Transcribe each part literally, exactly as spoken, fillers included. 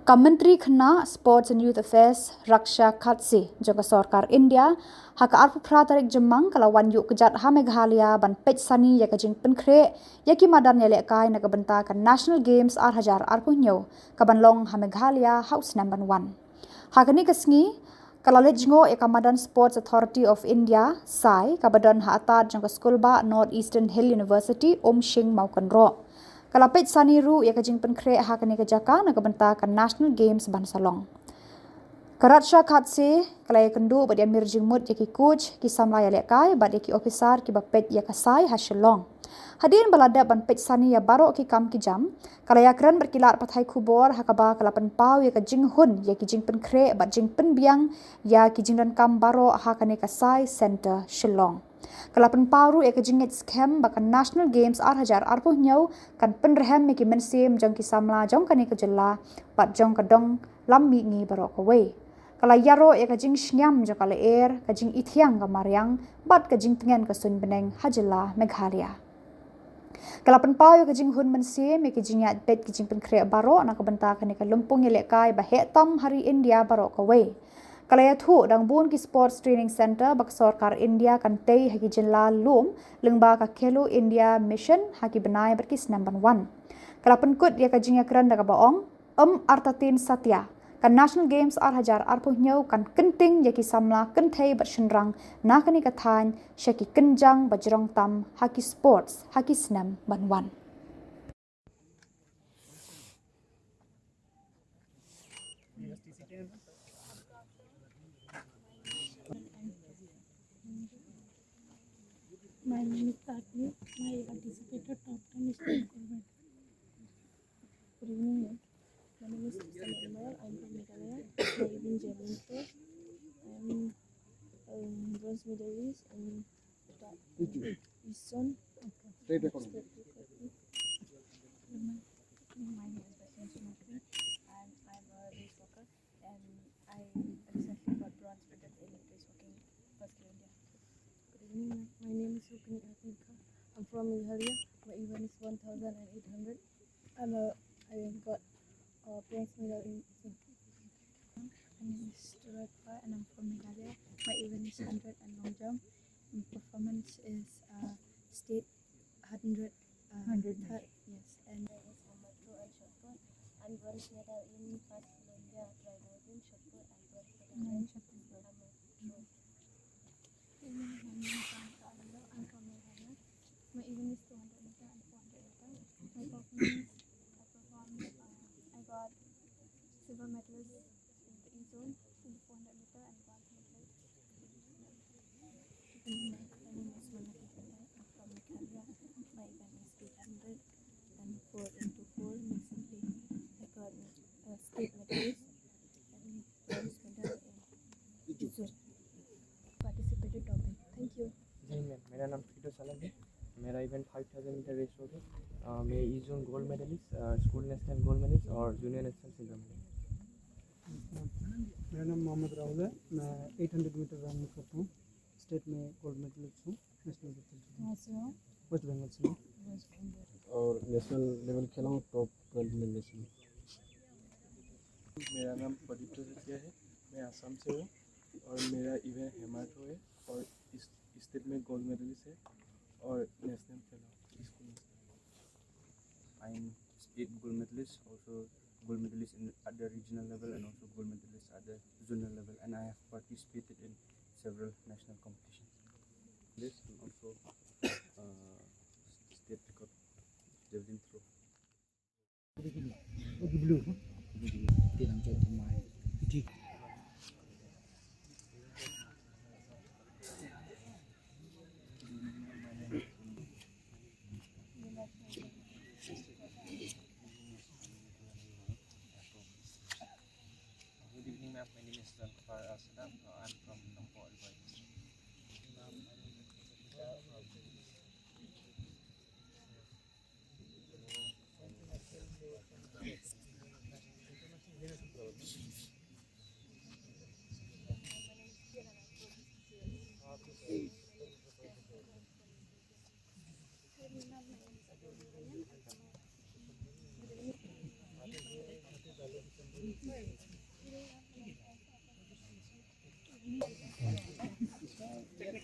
Ka Myntri Khynnah, Sports and Youth Affairs, Raksha Khadse, jong ka Sorkar India, ha ka arphew phra tarik Jymmang ka la wan ïuh kjat ha Meghalaya ban peit sani ïa ka jingpynkhreh ïa ki madan ïalehkai na ka bynta ka National Games ar hajar arphew hynñiew, ka ban long ha Meghalaya ha u snem ban wan. Ha kane ka sngi, ka la leit jngoh ïa ka madan Sports Authority of India, SAI, ka ba don ha atad jong ka skulbah North Eastern Hill University, Umshing Mawkynroh. Ka la peit sani ruh ïa ka jingpynkhreh ha kane ka jaka na ka bynta ka National Games ban sa long. Ka Raksha Khadse ka la ïakynduh bad ïamir jingmut ïa ki coach, ki samla ïalehkai bad ïa ki ophisar ki ba peit ïa ka SAI ha Shillong. Hadien ba la dep ban peit sani ïa baroh ki kam ki jam, ka la ïakren bad ki lad pathai khubor ha kaba ka la pynpaw ïa ka jinghun ïa ki jingpynkhreh bad jingpynbiang ïa ki jingdonkam baroh ha kane ka SAI Centre Shillong. Ka la pynpaw ruh ïa ka jingngeit skhem ba ka National Games ar hajar arphew hynñiew kan pynrhem ïa ki mynsiem jong ki samla jong kane ka jylla bad jong ka dong lam mihngi baroh kawei. Ka la ïaroh ïa ka jingshngiam jong ka lyer, ka jingithiang ka mariang bad ka jingtngen ka suiñ bneng ha jylla Meghalaya. Ka la pynpaw ïa ka jinghun mynsiem ïa ki jingïaid beit ki jingpynkhreh baroh na ka bynta kane ka lympung ïalehkai ba heh tam ha ri India baroh kawei. Ka la ïathuh dang bun ki Sports Training Centre ba ka Sorkar India kan tei ha ki jylla lum lyngba ka Khelo India Mission ha ki bnai bad ki snem ban wan. Ka la pynkut ïa ka jingïakren da kaba ong, ym artatien satia, ka National Games ar hajar arphew hynñiew kan kynting ïa ki samla kynthei bad shynrang na kane ka thaiñ sha ki kynjang ba jrong tam ha ki sports ha ki snem ban wan. My name is Takni. My participated top ten state government. Good evening, ma'am. My name is Susan Imal. I'm from Meghalaya. My even Jalinto. I'm um, bronze medalist in the Eastern State record. My name is Basma Sumatri, and I'm a race walker. And I recently got bronze medal in race walking for Skill India. Good evening, my name is Rukmini Arpinka. I'm from Meghalaya. My event is one thousand and eight hundred. I'm a, I got a bronze medal in. My name is Turai Pha and I'm from Meghalaya. My event is hundred and long jump. My performance is uh, state hundred. Uh, hundred. Third, yes, and there is amateur and shot put. And bronze medal in first India dry bowling, shot put, and bronze medal in amateur. I'm from Meghalaya. My event is two hundred meter and four hundred meter. My performance, I performed, uh, I got silver medalist in the E zone in the four hundred meter and bronze medalist. My name is Manati Jindal. I'm from Meghalaya. My event is eight hundred and four into four. Recently, I got a state medalist and bronze medal in Egypt. Participated topic. Thank you. Ji ma'am, मेरा नाम फ्रीडो सालम है। मेरा event five thousand metre race walk है। Uh, मैं E zone gold medallist, uh, school national gold medallist और junior national silver medallist. मेरा नाम मोहम्मद राहुल है। मैं एट हंड्रेड मीटर रन करता हूँ। स्टेट में गोल्ड मेडलिस्ट हूँ, नेशनल मेडलिस्ट हूँ। कहाँ से हो? वेस्ट बंगाल से हूँ। वेस्ट बंगाल। और नेशनल लेवल खेला हूँ, टॉप ट्वेल्व में नेशनल। मेरा नाम प्रदीप चौरसिया है, मैं आसाम से हूँ और मेरा इवेंट हेमाथो है और इस स्टेट में गोल्ड मेडलिस्ट है और नेशनल खेला हूँ, school national. I'm state gold medalist, also gold medalist in, at the regional level and also gold medalist at the zonal level, and I have participated in several national competitions. This and also uh, state record javelin throw. Good evening, ma'am. My name is John Kupar Al Sadam. Uh, I'm from Nongpoh, Ri Bhoi District.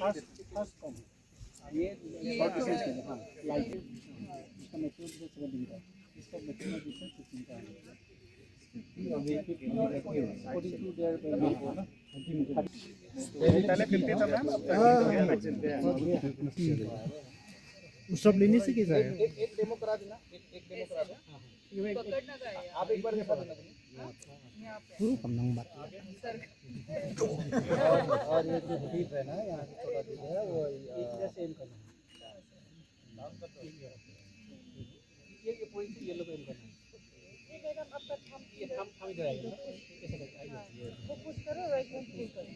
First, first कौन? ये ये हाँ, लाइट। इसका maximum distance seven degree का है। इसका maximum distance fifteen का है। According to their, पहले फिफ्टी था मैम। वो सब लेने से कैसा है? एक, एक डेमो करा देना, एक, एक डेमो करा दो। आप एक बार भी पकड़ना नहीं। शुरू करना हूँ बात। और, और ये जो दीप है ना, यहाँ से छोटा दीप है, वो, अ, सेम करना है। ये, ये पूरी चीज़ येलो पे करना है। ये मैडम, आपका थंब ये थंब, थंब इधर आएगा ना? कैसे करके? आइए। वो पुश करो, राइट हैंड पुश करो।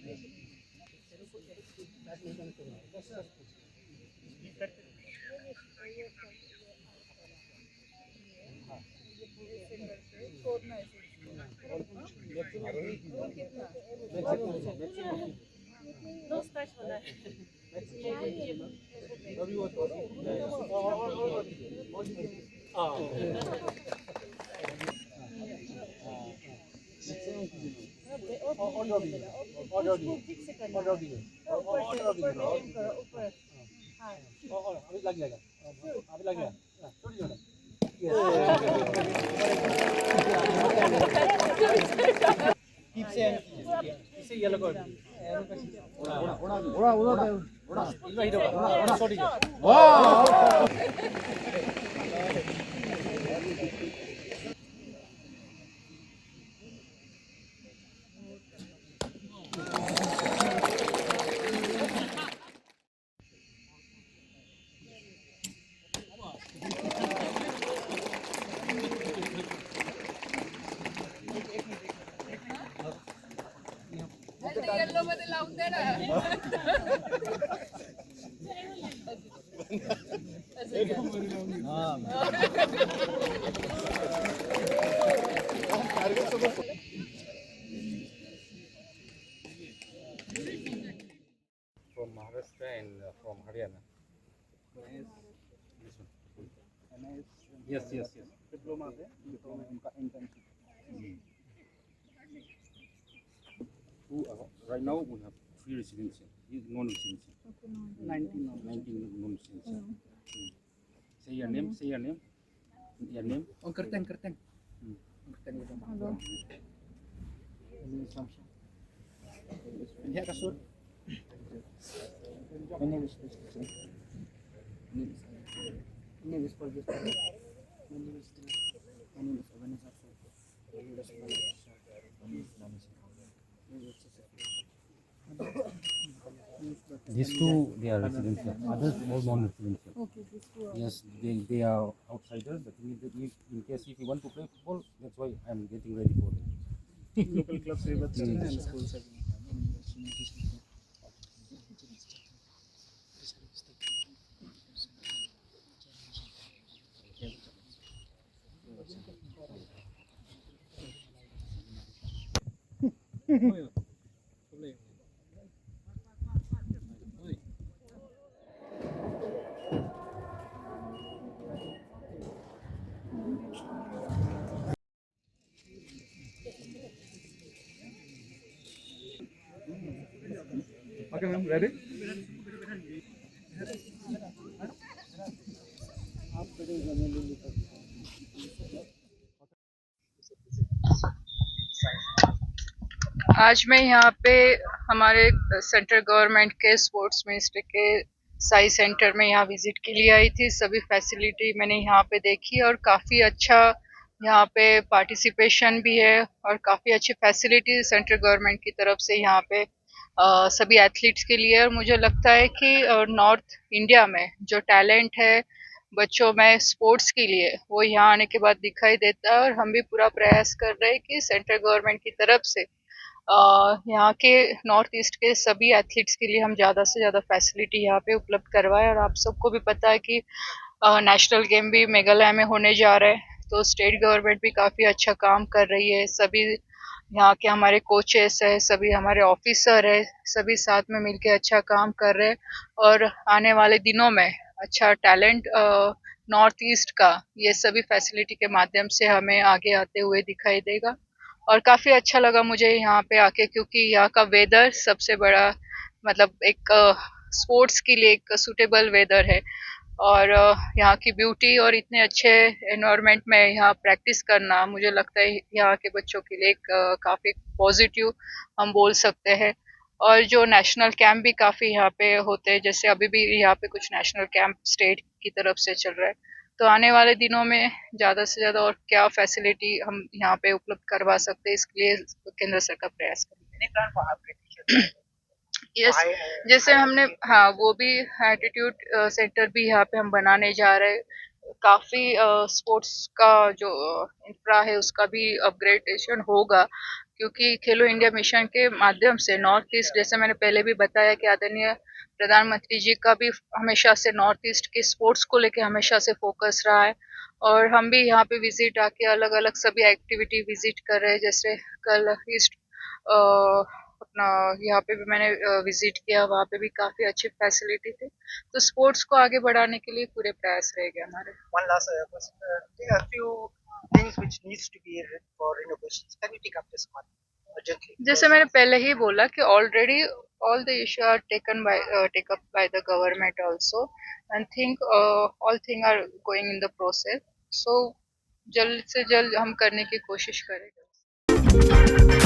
अभी लग जाएगा। From Maharashtra and, uh, from Haryana. This one. Yes, yes, yes. Diploma से, diploma उनका internship। Who, uh, right now we have three residents here. These non-residents here. Nineteen non-residents. Nineteen non-residents here. Say your name, say your name. Your name? Oh, Kerteng, Kerteng. Hmm. Kerteng. Hello. Ini kasur. Ini wis, wis, wis. Ini wis, ini wis, wis. Ini wis, wis. Ini wis, wis. These two, they are residential. Others, all non-residential. Okay, these two are. Yes, they, they are outsiders. But in, the, if, in case if you want to play football, that's why I'm getting ready for them. Local clubs से बच्चे हैं, school से भी। Okay, ma'am, ready? आज मैं यहाँ पे हमारे सेंट्रल गवर्नमेंट के स्पोर्ट्स मिनिस्टर के साई सेंटर में यहाँ विजिट के लिए आई थी। सभी फैसिलिटी मैंने यहाँ पे देखी और काफ़ी अच्छा यहाँ पे पार्टिसिपेशन भी है और काफ़ी अच्छी फैसिलिटी सेंट्रल गवर्नमेंट की तरफ से यहाँ पे, अ, सभी एथलीट्स के लिए। और मुझे लगता है कि, अ, नॉर्थ इंडिया में जो टैलेंट है बच्चों में स्पोर्ट्स के लिए, वो यहाँ आने के बाद दिखाई देता है और हम भी पूरा प्रयास कर रहे हैं कि सेंट्रल गवर्नमेंट की तरफ से, अ, यहाँ के नॉर्थ ईस्ट के सभी एथलीट्स के लिए हम ज़्यादा से ज़्यादा फैसिलिटी यहाँ पे उपलब्ध करवाएं। और आप सबको भी पता है कि, अ, नेशनल गेम भी मेघालय में होने जा रहे हैं, तो स्टेट गवर्नमेंट भी काफ़ी अच्छा काम कर रही है। सभी यहाँ के हमारे कोचेस हैं, सभी हमारे ऑफिसर हैं, सभी साथ में मिलके अच्छा काम कर रहे हैं और आने वाले दिनों में अच्छा टैलेंट, अ, नॉर्थ ईस्ट का ये सभी फैसिलिटी के माध्यम से हमें आगे आते हुए दिखाई देगा। और काफ़ी अच्छा लगा मुझे यहाँ पे आके, क्योंकि यहाँ का वेदर सबसे बड़ा, मतलब, एक स्पोर्ट्स के लिए एक सूटेबल वेदर है। और अ, यहाँ की ब्यूटी और इतने अच्छे एनवायरनमेंट में यहाँ प्रैक्टिस करना, मुझे लगता है यहाँ के बच्चों के लिए एक अ, काफ़ी पॉजिटिव हम बोल सकते हैं। और जो नेशनल कैंप भी काफ़ी यहाँ पे होते हैं, जैसे अभी भी यहाँ पे कुछ नेशनल कैंप स्टेट की तरफ से चल रहा है, तो आने वाले दिनों में ज़्यादा से ज़्यादा और क्या फैसिलिटी हम यहाँ पे उपलब्ध करवा सकते हैं, इसके लिए केंद्र सरकार प्रयास करेगी। Any plan for upgradation? Yes, जैसे हमने, हाँ, वो भी एटीट्यूड सेंटर भी यहाँ पे हम बनाने जा रहे हैं। काफ़ी स्पोर्ट्स का जो इंफ्रा है, उसका भी अपग्रेडेशन होगा, क्योंकि खेलो इंडिया मिशन के माध्यम से नॉर्थ ईस्ट, जैसे मैंने पहले भी बताया कि आदरणीय प्रधानमंत्री जी का भी हमेशा से नॉर्थ ईस्ट के स्पोर्ट्स को लेके हमेशा से फोकस रहा है। और हम भी यहाँ पे विजिट आके अलग अलग सभी एक्टिविटी विजिट कर रहे हैं। जैसे कल ईस्ट अपना यहाँ पे भी मैंने विजिट किया, वहाँ पे भी काफ़ी अच्छी फैसिलिटी थी। तो स्पोर्ट्स को आगे बढ़ाने के लिए पूरे प्रयास रहेंगे हमारे। One last uh, question. Uh, there are few things which needs to be re- for renovations. Can you take up this one urgently? जैसे मैंने पहले ही बोला कि already all the issue are taken by take up by the government also, and think all thing are going in the process. So जल्द से जल्द हम करने की कोशिश करेंगे।